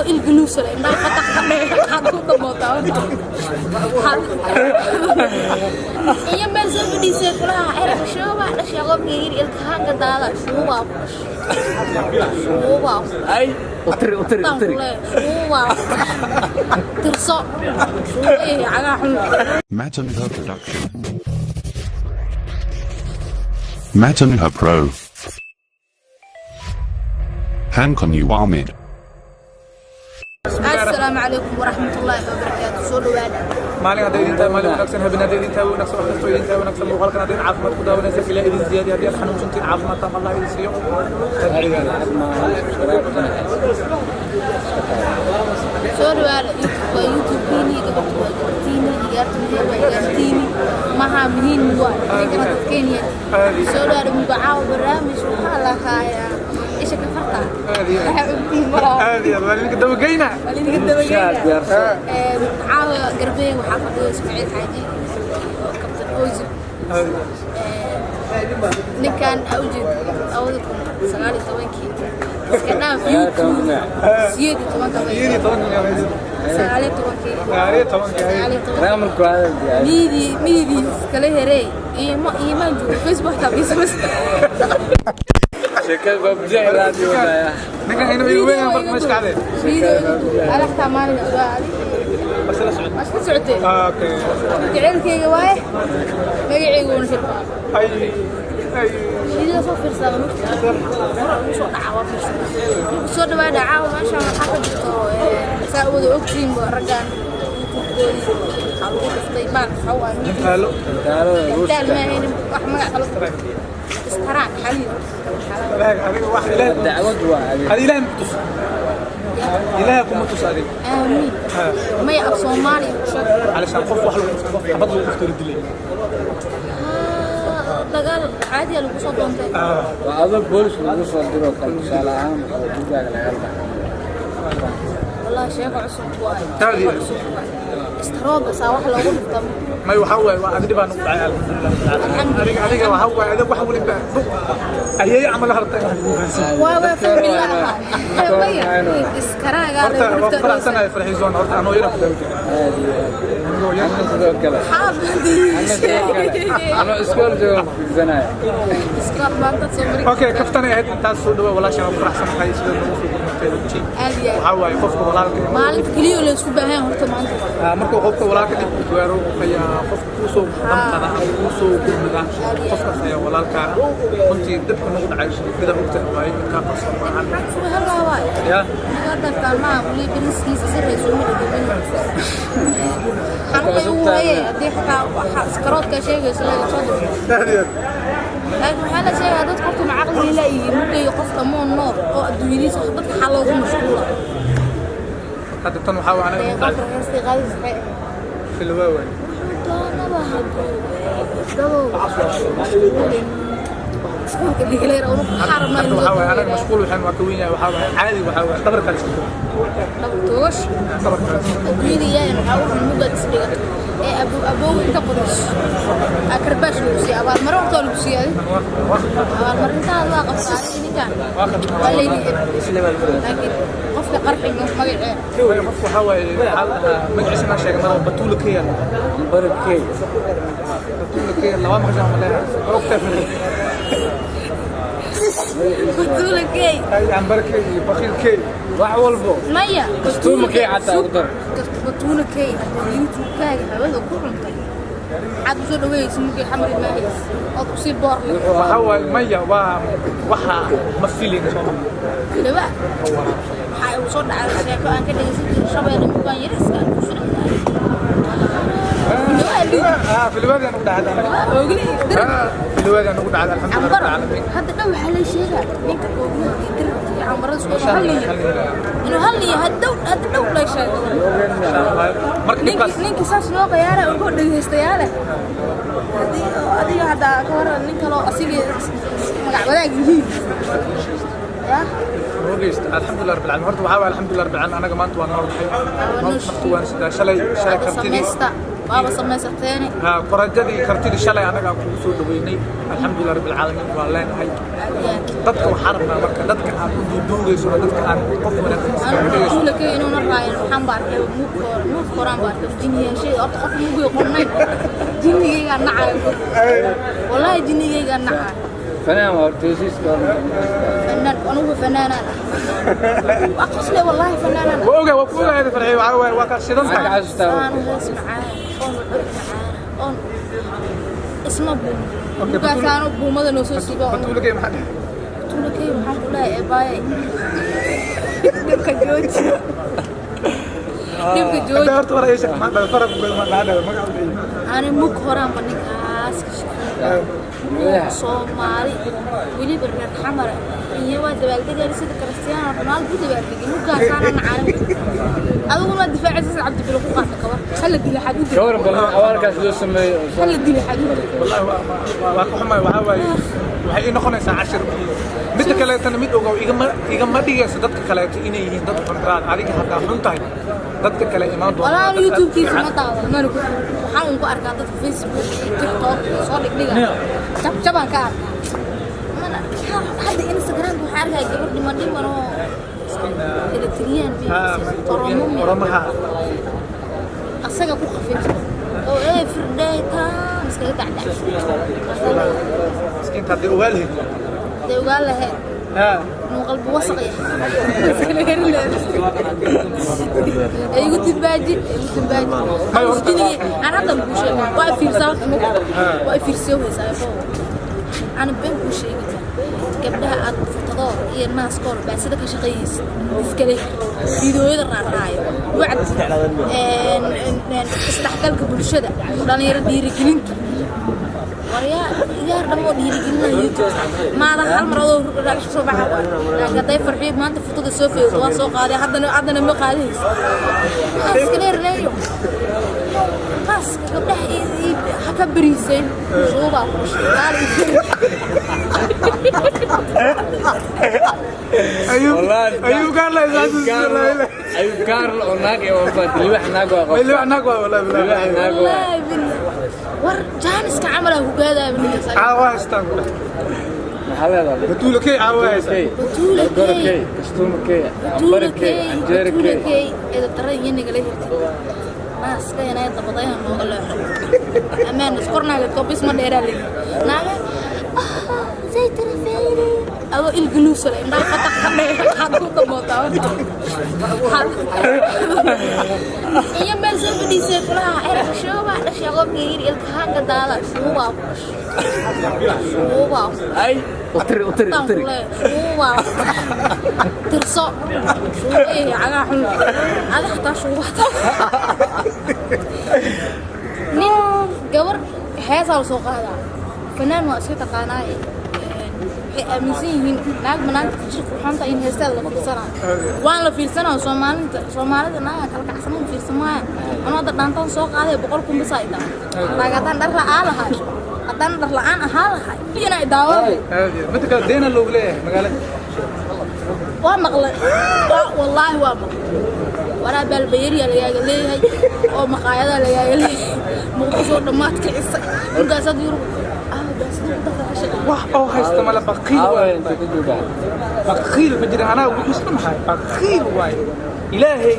Adoo il galuusale indhaha fatax ka dheh, waxaad ku dhamootaa iyo meel soo fadhiisay kulaha erayga shuubaa dhashay. Qofka yiri ilkahaan gadaada shuubaa ku dhashay, shuubaa ku Ay, utiri utiri utiri. Shuubaa ku dhashay, tirso shuuba iyo cagaha xun. Matanha Production. Matanha Pro. Hankon Ahmed. Assalaamu calaykum waraxmatullaahi wabarakaatu, soo dhawaada. Maalin hadday idin tahay maalin wanaagsan, habeen hadday idin tahay wanaagsan, wax kastoo idin tahay wanaagsan. Muuqaalkan hadday caafimaad ku daawanaysa, Ilaah idin ziyaadiyo. Haddii aad xanuunsantiin, caafimaad taam Allah idin siiyo. Adiga lacag maaha, subscribe kana. Soo dhawaada. YouTube waa YouTube-kiini, gabadhu waa gabartiini, igaartu waa igaartiini, maha muhiim waa idinkana dadkeeniya. Soo dhawaada. Mugacaawa barnaamij waxaa la haayaa isha ka farta. Waxaa ogtiin malaha. Aad iyo aad waa idinka dabageyna. Waa lidinka dabageynaa. Diyaarso. Caawa garbeey waxaa fadhiyo Ismaaciil Xaaji iyo Kabtan Ozil. Ninkan aa ujeed 2019-kii iska dhaaf YouTube 18-ka. 18-ka. 19-kii. 19-kii. 19. Barnaamijku hadal diyaar. Miidii miidii iskala herey iima iimaan joogo Facebook xitaa bismas. Sheekada babjec raadi wadaya. Ninkan inuu igu weyn marka ma iska cadee. Video ala xitaa maalin ogaa adi waa isla socotee. Okay. Jaceylkayga waaye, magacayga uuna shirka. Ay ay. Video soo fiirsada hore ugu soo dhaca waa fiirsada. Marku soo dhawaada. Caawa meeshaan waxaa ka jirto, saa wada ogtihiin ba, raggan YouTube-koodii waxaa lagu dhuftay baal waxaa waaye Taalo. Taalada daal ruushka. Maahaynin wax magac kalo istaraak xaliil. Adiga wax Ilaahay Dacwad waa adiga. Adiga Ilaahay ma tus, Ilaahay kuma tus adiga. Aamiin. Maya, af Soomaaliya ku sheeg. علشان qof wax lagu dhufto, qof xabad lagu dhufto la dilay. Ah, dagaal caadiya lagu soo doontay. Waa adoo boolis lagu soo diro kale, tusaale ahaan oo gurigaaga lagala baxo. Wallahi sheeko cusub waay. Taadi. Sheeko cusub waay, istrooga saa wax loogu dhufta. May, waxaa waaye waa adiga baa nagu dhacay, alxamdulilah. Adiga waxaa waaye adiga wax waliba ayay camal harta in wax lagu fahansiiyo. Waa fahmi lahaa, maya, iskaraagaa Horta lagu waa dhufta. Faraxsanahay farxiisoon, horta anoo yara ku daawo jiray. Aad iyo aad. Anna sidoo kale. Anna sidoo kale. Anoo iskool joogo ku fiirsanaya. Iskool maanta soo mari. Okay, kaftanay ahayd intaas. Soo dhawaa walaashaan, waan faraxsanahay sida nagu soo gurmatay runtii. Aad iyo aad. Waxaa waaye qofka walaalka Maalinta keliya oo la isku baahan yahay horta maanta. Ah, marka qofka walaalka dhib ku gaaro ayaa qofka kuu soo damqada ama kuu soo gurmada, qofkaas ayaa walaalkaa. Runtii dhibka nagu dhacay mida ogta waaye, midkaa qarsoon maahan. Maxaa kusoo helaa waay? Ya. Naga dartaan maaha weli bariiskiisa si raysuuma dhadhamin. Xanuun bay ugu hayay haddii xitaa waxa iskaroodka sheegayso laga soo diro. Aad iyo aad. Laakiin waxaa la sheegaa dadka horta ma caqliga laayihiin markay qofka moon nool oo adduunyadiisa dadka xaa loogu mashquula. Hadda tan waxaa waaye anaga Dee nagu dhacay. Qofka heestay qaadis waxay ahayd. Filwaa waaye. Wuxuu doonaba hadduu dadow mashquulin mashquulka dhigaleer oo xaram. Hadda waxaa waaye anaga mashquul waxaan waa ka weyn yahay, waxaa waaye caadi, waxaa waaye dhabarkaa la iska tuuro. Dhab toogash. Dhabarkaa la iska tuuro. Adduunyada yaayan waxaa u xun mugaad isdhigato ee abo abow inta badiso aa karbaash lagu siiya, abaalmarin horta waa lagu siiya adi. Abaalmarintaada waa qabtaa adiga, ninkan waa leydi, laakiin qofka qarxiga magaceeda. Waayo qofka waxaa waaye waxaa la dhahaa magaciisa inaan sheega mara Batuula Kenya. Barakey. Batuula Kenya laba maqashaan ma leeyahay ogtaa. Batuula Key. Ay Cambar Key iyo Bakiil Key. Wax walbo. Maya. Kastuuma Key xataa ugu dar. Batuula Key haddii YouTube-kaaga hawada ku cuntay, maxaad usoo dhaweysa mugii xamri maahays ood usii boor leh? Waxaa waaye maya, waa waxa ma filin soo ma. Filawa waxaa igu soo dhacay sheeko aan ka dhegeysan jiray Shabeelle mugaan yariska aan ku soo. Ah, filiwaadi aan ugu dhacday anaga. Ogle darab. Ah, filiwaadi aan ugu dhacday, alxamdulilah Cambaro rabbil caalamiin. Hadda dhan waxaa la sheegaa ninka ooglaha iyo darabka iyo cambarada isku hal inuu hal iyo hadhow hadda dhow la sheego. Marka dhibkaas ninkii saas noo qayaara ugu dhegeystayaale haddii oo adiga hadda ka waran nin kaloo asigii magac wadaag yihiin ya. Ogeysta, alxamdulilah rabbil caalamiin. Horta waxaa waaye alxamdulilah rabbil caalamiin, anaga maanta waa nool nahay, naftu waan sidaa shalay shalay kartidii. Samaysta. Waaba samaysateene. Ha, korajadii kartidii shalay anagaa kugu soo dhaweynay, alxamdulilah rabbil caalamiin waan leenahay. Dadka waxaa rabnaa marka dadka aad u duuduugayso, dadka aad qof wanaagsan iskaga dhigayso. Tuulakay inuuna raacin, waxaan baa arkay muug koraan baa arkay jinniyaashay. Horta qof mugay qornayn, jinnigaygaa nacayo, wallaahi jinnigaygaa nacayo. Fanaan waa hortaysiiska. Fanaan, anugu fanaanaan ah, waa qosle, wallaahi fanaanaan ah. Waa ogaa, waa ku ogahay Farxiyo, waxaa waaye waa kaa shidan maxaa ka tahay. xasuustaa? Saan hees macaan oon cod macaan oon isma buum Okay, mugaasaano buumada noo soo siiba. Batuulakay maxaa dhahay? Tuulakay waxaan ku leeyahay, eebaaye, dhibka jooji, dhibka jooji. Hadda horta war sheeg, maxaa dhahay faraq maxaa dhahay magaca u dhahay? Ani mug horaanba ninkaas ka shaqeeya Soomaali, weliba reer Xamar iyo waa dabaaldegayna sida Cristiano Ronaldo u dabaaldegay. Mugaasaana nacaalim, adiguna waa difaacaysa. Cabdibilo ku qaata kabar, hala dila, xad u dila. Gawar badan awaalkaas loo sameeyo. Hala dila, xad u dila. Wallahi waa ka xumahay, waxaa waaye waxay ii noqonaysaa cashir. Midda kaleetana mid ogow, igama dhigayso dadka kaleeto inay yihiin dad xunraad. Adiga haddaa xun tahay, dadka kale imaan doona. Walaa YouTube-kiisa ma daawado, mana ku, waxaan un ku arkaa dadka Facebook, TikTok soo dhigdhiga, jab jabaan ka arkaa. Mana hadda Instagram waxaan arkaa gabar dhiman dhiman oo Eritreyaan, Oromo, Oromaha asaga ku khafiifsan oo ee firdhay taam iskaga dacdac. Miskiinta haddii ogaa lahayd. Hadday ogaan lahayd inuu qalbi wasaq yahay, igu dimbaaji, igu dimbaaji. Jinigi aan hadda kuu sheegay waa fiirsaa, waa fiirsoo haysaa. Ana been kuu sheegi, gabdhaha aad furtadooda iyo naaskooda baasida ka shaqeeyeysa iskale, fiidooyada raaraayo, wacdi, isdhexgalka bulshada, dhalinyaro dhiirigelinta, waryaa igaar dhammoo dhiirigelinaya YouTube maada hal mar adoo raasha soo baxa. Laakiin hadday Farxiyo maanta futada soo feegto, waa soo qaaday, haddana ma qaadayso. Iskale reeyo naaska gabdhaha ha ka bariiseen, shuubaa ku dhashay. Ayuu gaar. Ayuu gaar oo naag ee waa libax, naag waa qof. Libax naag waa, wallahi billahi. Libax naag waa. Wallaahi billah, war jaaniska camal aa ku gaadaya ninkaas. Caawa haystaan ku dheh. Maxaa leedahay? Batuulakay caawa haystaan. Batuula Gorokey, key. Kastuumakey, Batuula Ambarikey, key. Canjeerikey. Batuula key, edab darada iyo nagala hirtid naaska inay dabadayaha nooga leexo amaan iskornaaga kobis ma dheeraa leeyi naaga zay tarafeyni adoo ilgaluusale indhaha fataq ka dheer waxaad ku damootaa iyo meel soo fadhiisay kulaha erka shuuba dhashay, qofka yiri ilkaha gadaala shuubaa ku dhashay, shuubaa ku Ay, utiri utiri utiri. Shuubaa tirso, shuuba iyo cagaha xun ada xataa shuuba nin gabar heesaa la soo qaadaa, fanaan waa iska taqaanaaye. Waxay aaminsan yihiin naag banaanta jir qurxoonta in heestaada la fiirsanaayo, waan la fiirsanaayo. Soomaalinta, Soomaalida naaga kala kacsanan fiirsamaaya. Anuu hadda dhaantaan soo qaaday 100,000 bisa ay daa, laakiin haddaan dhar la'aa lahay, haddaan dhar la'aan ahaa lahay, iyana ay daawada. Midda kale deena loogu leeyahay magaalada. Waa maqlay, wallaahi waa maqlay, waraa baalbayariya lagaaga leeyahay oo maqaayadaa lagaaga leeyahay Muqdisho dhammaad kicisay markaasaad Yurub ah baasida ku darta ka shaqeey. Wax oo haysta male, baqiil Aawa waay. Inta ku joogaa. Baqiil ma jira, anaa wixiis dhan maxay baqiil waay. Ilaahay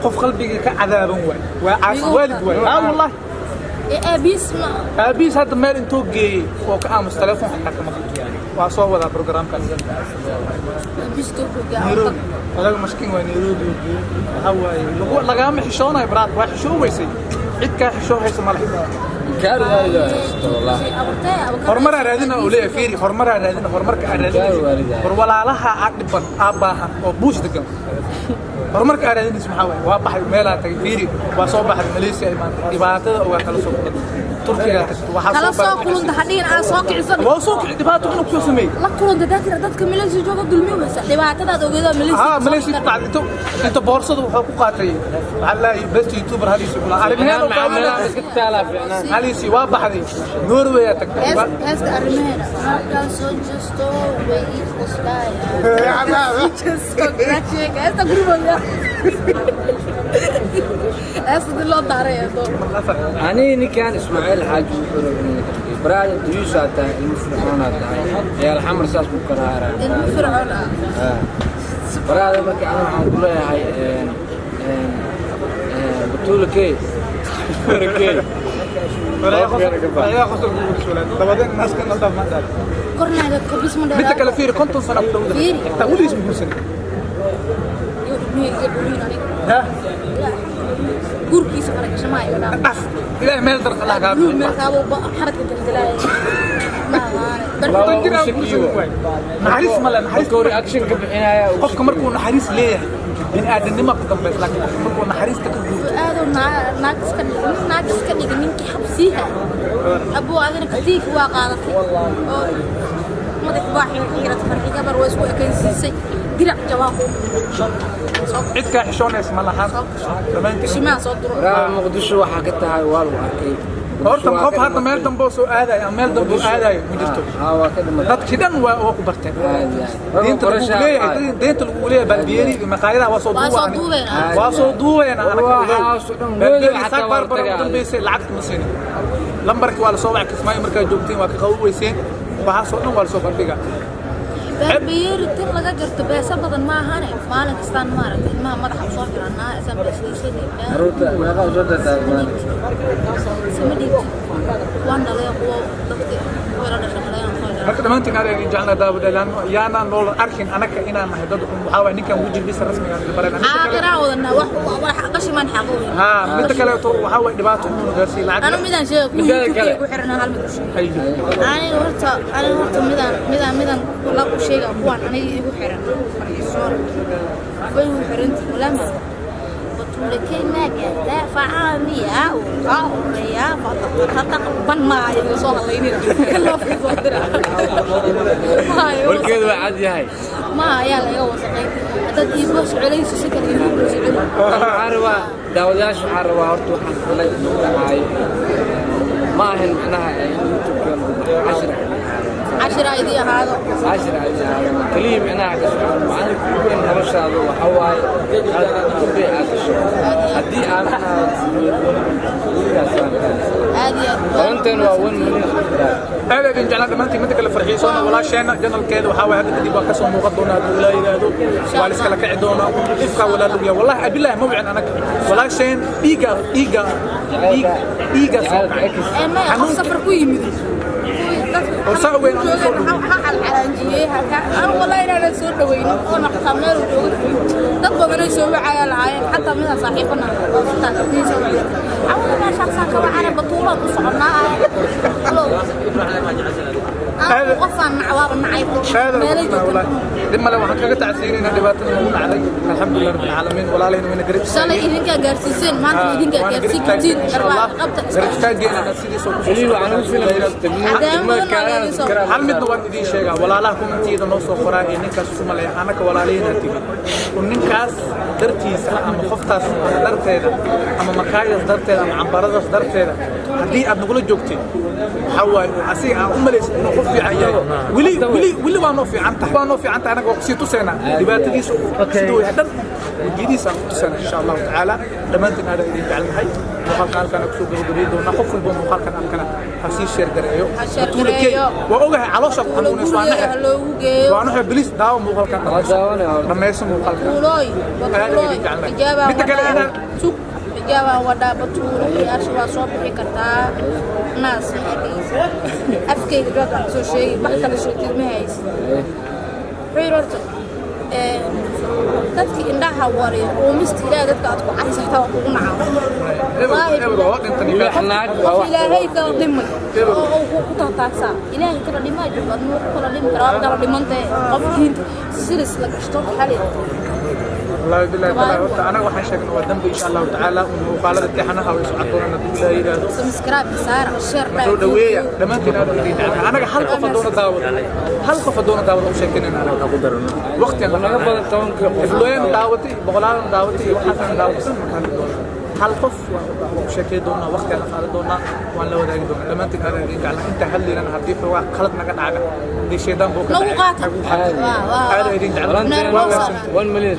qof qalbiga ka cadaaban waay, waa caas waalid waay, haa wallahi. Ee aabiis ma aabihiis hadda meel intuu geeyey oo ka aamus, telefoon xataa kama qabto. Waa soo wadaa programkaas. Aabiis turkiga. Nairobi odaga maskiin waa, Nairobi uu geeyey. Waxaa waaye lagu lagaama xishoonayo baraad, waa xishoo weysay, cid kaa xishoo haysa ma leh. Gaar waalid waa haysto wallahi. Horumaraa raadina uu leeyahay, fiiri, horumaraa raadina, horumarka aa raadinaysa. War walaalaha aa dhiban, aa baahan oo buush degan, horumarka aa raadinaysa maxaa waaye? Waa baxay, meelaa tagay, fiiri, waa soo baxday, Malaysia imaantay, dhibaatada ogaa kala soo kulantay, Turkigaa tagtay, waxaa kala soo soo kulunta hadhiin aa soo kicisan. Waa soo kici, dhibaato inuu kusoo sameeyey la kulunta dadka Malaysia jooga dulmi weysa, dhibaatadaad ogeedaa Malaysia. Haa, Malaysia ku dhacday, inta boorsada wuxuu ku qaatay waxaa la best YouTuber haliisi kula arrimaheen oo Macaamilada iska taalaa fiicnaan. Haliisi waa baxday, Norway aa tagtay. Heesta arrimaheena markaan soo jeesto way ii qoslaayaan. Heesta gurigooda. Asad loo daaray doo. Ani ninkan Ismaaciil Xaaji wuxuu rabaa inuu ka dhigo. Baraad duyuusa tahay ilmo fircoon tahay. Ciyaal xamar saas ku karaara. Ilmo fircoon ah. Baraad marka ana waxaan ku leeyahay batuulkee. Barkee. Walaal qosol kugu suulan. Dabadeed naaska nalda ma dhaaf. Kornaaga kobis ma dheer. Midda kale fiiri 50 sano ku dhowda. Xitaa weligiis ma guursan. Iyo dhibniga dhibniga aniga. Ha? Gurkiisa faragashamaayo dhaa. Dhaf. Ilaahay meel daran Allah kaa bixiyo. Meel kaabo xaradka daldalaaya. Ma naxariis ma leh naxariis markuu reaction ka bixinaya qofka markuu naxariis leeyahay bini'aadanimo ku dambaysa laakiin qofka markuu naxariista ka guurto aad oo naag iska dhig naag iska dhig ninkii xabsiiha abuu adina katiif waa qaadatay oo madax baa xirat farxi gabar way isku ekaysiisay dirac jawaab cid ka xishoonaysa ma lahan dhammaantiin shimaa soo duro Baraad Muqdisho waxa ka tahay waa lagu arkay. Horta qof hadda meel dambe soo aadayo ama meel dambe aadayo ma jirto. Waa ka dhimatay. Dadkii dhan waa ku barteen. Diinta lagu leeyahay diinta lagu leeyahay balbiyeri iyo maqaayadaha waa soo duubeen. Waa soo duubeen anaga balbiyeri saak barbar u dambeysay lacagta ma siinin. Lambarkii waa la soo wacay Kismaayo markaa joogteen waa ka qaboweyseen waxaasoo dhan waa la soo bandhigaa. Balbiyeri tin laga jarto beesa badan ma ahane maalin kastaan maaragtay ilmaha madaxa u soo xirannaa isaan beesadiisa dhiibnaa. Caruurta meeqa u soo dartaa maalin? Sama dhiibtid waan dhalay kuwa dadka wala dhashay dhaleen soo jaray. Marka dhammaantiin aad ayaan jecelnahay daawadayaal yaanaan nool arkin anaka inaan nahay dad xun waxaa waaye ninkan wejigiisa rasmiga ah baran. Aakhiraan wadanaa wax wax qashimaan xaqooyin. Haa midda kale waxaa waaye dhibaato inuu gaarsiiyo lacag. Anu midaan sheego ku YouTube ku xirnaa hal mid u sheegay. Aniga horta midaan la u sheega kuwaan aniga igu xiran farxisoon way u xirantii walama batuulakay maaga facaamiya qaawaya fataqataq ban maayo soo halaynina loo soo dira warkeedu waa cad yahay ma ayaa laga wasaqay dad iigu socolayso si kale iigu socolay waxaan rabaa daawadayaasha waxaan rabaa horta waxaan xalay inuu dhacay ma ahan macnaha YouTube-ka lagu baxay cashir ay idii ahaado cashir ay idii ahaado kaliya macnaha ka socon macalinka ugu weyn noloshaada waxaa waaye aad ugu bay aad gasho haddii aan aad iyo aad balanteen waa 1 million subscribe aad ayaan jeclaan dhammaantiin midda kale farxiisoona walaasheena janalkeeda waxaa waaye hadda kadib waa kasoo muuqan doonaa hadduu ilaa yidhaahdo waa la iskala kici doonaa ifkaa walaa lugya wallahi abilaahi ma wicin anaga walaasheen dhiiga dhiiga dhiiga soo kacay maya qof safar ku yimid soo dhaweynin oo naqtaa meel uu joogo dad badanay soo wacaya lahaayeen xataa midaan saaxiibana soo wacay cawada meeshaasaan ka wacana batuulaan u soconaa qofaan nacwaaba nacay meelay joogtaan dib male waxaan kaga tacsiinaynaa dhibaatada nagu dhacday alxamdulilah rabbil caalamiin walaalahayna wayna garab shalay idinkaa gaarsiiseen maanta idinkaa gaarsiin kartiin qabta garab istaageenana sidiisoo hal midna waan idiin sheegaa walaalaha kumantiyada noo soo qoraa ee ninkaas isu maleeya annaka walaalahayna tigi ninkaas dartiisa ama qoftaas ama darteeda ama makaayadaas darteeda ama cambaradaas darteeda haddii aad nagula joogtay waxaa waaye asiga aan u malaysid inuu qof fiican yahay weli weli weli waa noo fiican tahay waa noo fiican tahay annaga waa kusii tusaynaa dhibaatadiisa siduu yahay dhan wejiyadiisa aan ku tusaynaa insha allahu tacaala dhammaantiin aadaan idin jecelnahay muuqaalkan halkaan kusoo gabagabeyn doonaa qof walba muuqaalkan halkana ha sii sheer gareeyo batuulakey waa ogahay caloosha ku xanuunaysa waa naxe waa naxe bilis daawo muuqaalkan dhammayso muuqaalkan midda kale inaan xijaabaan wadhaa batuulo ciyaasha waa soo bixi kartaa naas ma arkaysa afkayga joog aan soo sheegi wax kale sheegtid ma haysid wuxuu yidhi horta dadka indhaha wariyo uumista ilaahay dadka aad ku caraysa xataa waa kugu nacaa qof ilaahay kala dhimay oo uu ku taataagsaa ilaahay kala dhimaa joogo adna ku kala dhimi karaa kala dhimantee qofkii silis la gashto xali والله بالله تعالى أنا waxaan sheegnay waa dambi insha Allah ta'ala muuqaalada tixanaha way socon doonaan hadii Ilaahay yiraahdo subscribe saar share soo dhaweeya dhamaantiin aad idin jecel anaga hal qof doona daawada hal qof doona daawada u sheekeynayna anaga ku darano waqti naga badan 10 qof ibloyen daawatay boqolaal daawatay waxaan daawatay markaan doona hal qof waa u sheekay doona waqti aan qaadan doona waan la wadaagi doona dhamaantiin aad idin jecel inta hadliina hadii waa qalad naga dhacay hadii sheedaan buu ka nagu qaata aad idin jecel 1 million.